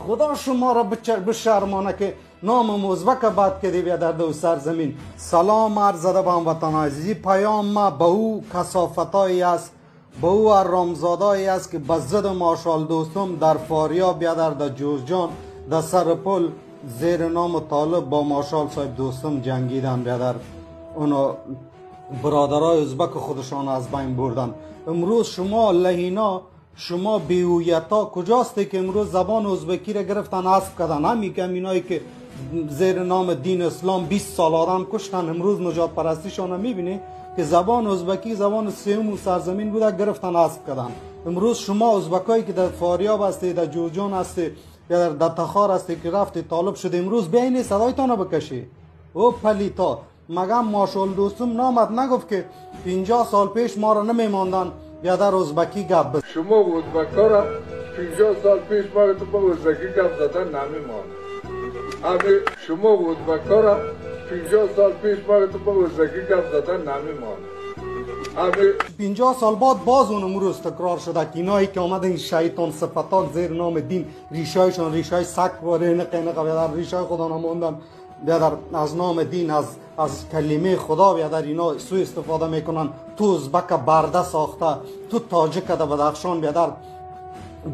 خدا شما را بشرمانه که نام ازبک بد کردی بیادر دو سرزمین. سلام عرض زده به هموطنان عزیزی. پیام ما به او کثافتایی است، به او حرامزادایی است که به ضد مارشال دوستم در فاریاب بیادر در جوزجان در سر پل زیر نام طالب با مارشال صاحب دوستم جنگیدن بیادر. اونا برادرای ازبک خودشان از بین بردن. امروز شما لهینا، شما بی‌هویتا کجاسته که امروز زبان ازبکی را گرفتن حذف کردن؟ همین که اینایی که زیر نام دین اسلام 20 سال آدم کشتن، امروز نجات پرستیشان رو میبینی که زبان ازبکی زبان سوم و سرزمین بوده، گرفتن حذف کردن. امروز شما ازبکایی که در فاریاب هستی، در جوزجان هستی، یا در تخار هستی که رفتی طالب شده، امروز بینی صدایتان رو بکشی. او پلیتا، مگم مارشال دوستم نامد نگفت که 50 سال پیش ما را نمیماندن یا در ازبکی گپ بزن؟ شما ازبکا را 50 سال پیش ما تو با ازبکی گپ زدن نمیماند. همه شما ازبکا را 50 سال پیش ما تو با ازبکی گپ زدن نمیماند. همه 50 سال بعد باز اون امروز تکرار شده که اینایی که آمدن شیطان صفتان زیر نام دین، ریشایشان ریشای سگ واره نقه نقه بیادر ریشای خدا نموندن بیادر، از نام دین، از کلمه خدا بیادر اینا سوء استفاده میکنن. تو ازبک برده ساخته، تو تاجک در بدخشان بیادر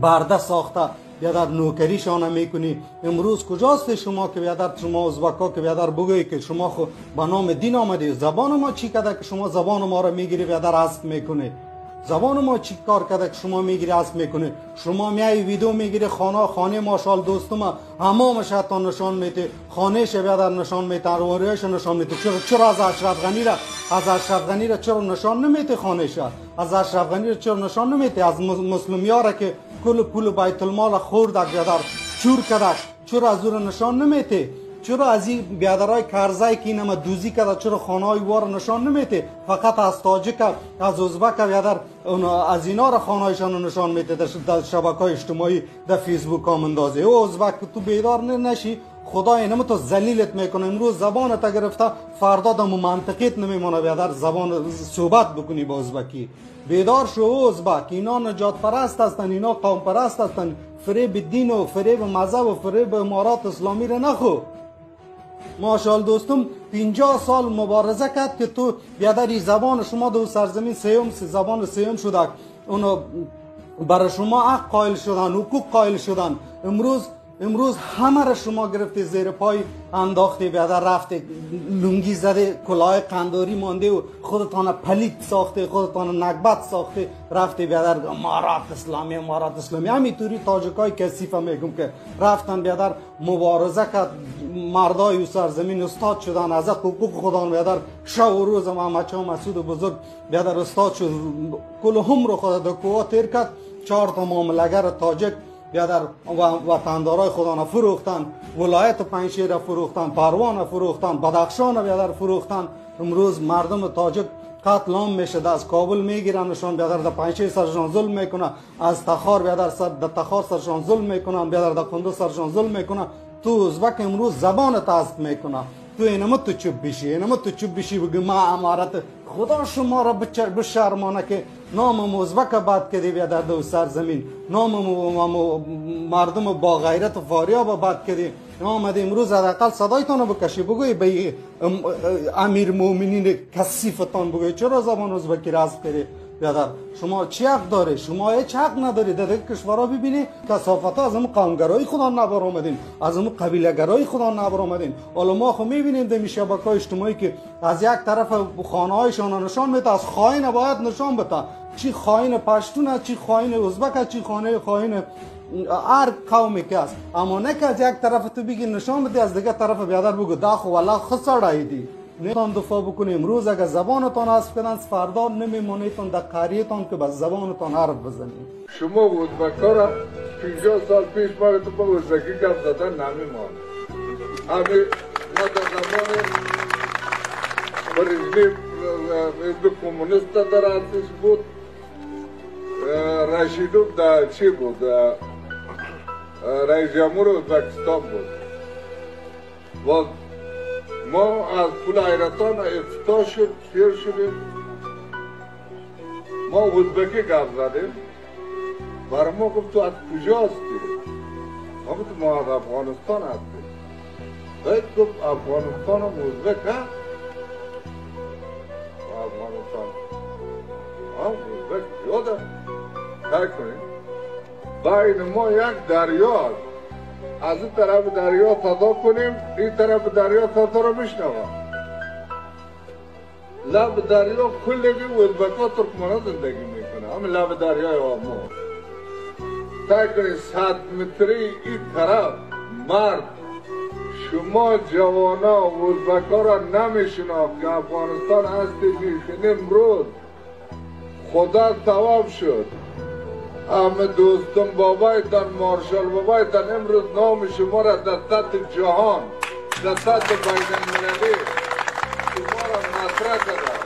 برده ساخته بیادر، نوکریشان میکنی. امروز کجاست شما که بیادر شما ازبکا که بیادر بگویی که شما خو به نام دین آمدی؟ زبان ما چی کده که شما زبان ما را میگیری بیادر حذف میکنی؟ زبان ما چی کار کرده که شما میگیری حذف میکنی؟ شما میای ویدیو میگیری خانه مارشال دوستم همامش حتی نشان میده، خانهش بیادر نشان میده، اروریش نشان میده. چرا از اشرف غنی را، از اشرف غنی را چرا نشان نمیده خانهش؟ از اشرف غنی را چرا نشان نمیده؟ از مسلمی ها را که کل پول بیت المال خورد بیادر چور کرده، چرا از او نشان نمیده؟ چرا از این بیادرای کرزی که اینم دوزی کرده چرا خانه های وار نشان نمیده؟ فقط از تاجک، از ازبک بیادر از اینا را خانه هایشان نشان میده در شبکه های اجتماعی، در فیسبوک ها مندازه. او ازبک تو بیدار نشی، خدا اینم تو ذلیلت میکنه. امروز زبانت گرفته، فردا دمو منطقیت نمیمونه بیادر زبان صحبت بکنی با ازبکی. بیدار شو ازبک، اینا نجات پرست هستن، اینا قوم پرست هستن. فریب دین و فریب مذهب و فریب امارات اسلامی را نخو. مارشال دوستم 50 سال مبارزه کرد که تو بیادری زبان شما دو سرزمین سیوم، زبان سیوم شده، اونو برای شما حق قائل شدن، حقوق قائل شدن. امروز همه را شما گرفتی زیر پای انداختی بیادر، رفته لنگی زده، کلاه قنداری مانده و خودتان پلیت ساخته، خودتان نگبت ساخته، رفته بیادر امارات اسلامی، امارات اسلامی. همینطوری تاجکای کثیفه میگم که رفتن بیادر مبارزه کرد، مردای و سرزمین استاد شدن، از حقوق خودان بیادر شب و روز محمد شاه مسعود بزرگ بیادر استاد شد، کل هم رو خود در کوه تیر کرد. 4 تا معامله‌گر تاجک بیادر وطندارای خدا را فروختن، ولایت پنجشیر را فروختن، پروان را فروختن، بدخشان را بیادر فروختن. امروز مردم تاجک قتل عام میشه، از کابل میگیرنشان بیادر، در پنجشیر سرشان ظلم میکنه، از تخار بیادر سر در تخار سرشان ظلم میکنن، بیادر در قندوز سرشان ظلم میکنه. تو ازبک امروز زبان حذف میکنه، تو اینم تو چوب بشی، اینم تو چوب بشی بگی ما امارت. خدا شما را بشرمانه که نام ازبک بد کردی بیادر دو سرزمین، نام مردم با غیرت و فاریاب بد کردی. آمده امروز حداقل صدایتان رو بکشی، بگوی به امیر مومنین کثیفتان بگوی چرا زبان ازبکی را حذف کردی؟ بیادر شما چی حق داره؟ شما هیچ حق نداری. در کشورها ببینی کثافت ها از اون قومگرایی خدا نبر آمدین، از اون قبیله گرایی خدا نبر آمدین. حالا ما خو میبینیم در شبکه‌های اجتماعی که از یک طرف خانه هایشان نشان میده، از خائن باید نشان بده، چی خائن پشتون، چی خائن ازبک، چی خائن هر قومی که است. اما نه که از یک طرف تو بگی نشان بده، از دیگه طرف بیادر بگو دا خو والله خسړای دی. نتان دفاع بکنیم. امروز اگر زبانتان حذف کردن، فردا نمیمونیتان در قریه‌تان که به زبانتان حرف بزنید. شما ازبکا را 50 سال پیش ما تو با ازبکی گپ زدن نمیماند. همه ما در زمان برژنف کمونیست در ارتش بود، رشیدوف در چی بود، رئیس جمهور ازبکستان بود. باز ما از پول حیرتان افتتاح شد، سیر شدیم. ما ازبکی گپ زدیم، برای ما گفت تو از کجا هستی؟ ما گفتم ما از افغانستان هستیم. باید گفت افغانستان هم ازبک هست؟ افغانستان هم ازبک زیاد هست. ترک کنیم بین ما یک دریا است، از این طرف دریا صدا کنیم این طرف دریا صدا رو میشنوم. لب دریا کلگی ازبکا ترکمنا زندگی میکنه، همه لب دریای آمو. ترک کنید 100 متری این طرف مرد شما جوانا ازبکا را نمیشناخت که افغانستان هستید. امروز خدا ثواب شد. همه دوستم بابایتان مارشال بابایتان امروز نام شما را در سطح جهان، در سطح بین المللی شما را مطرح کرده.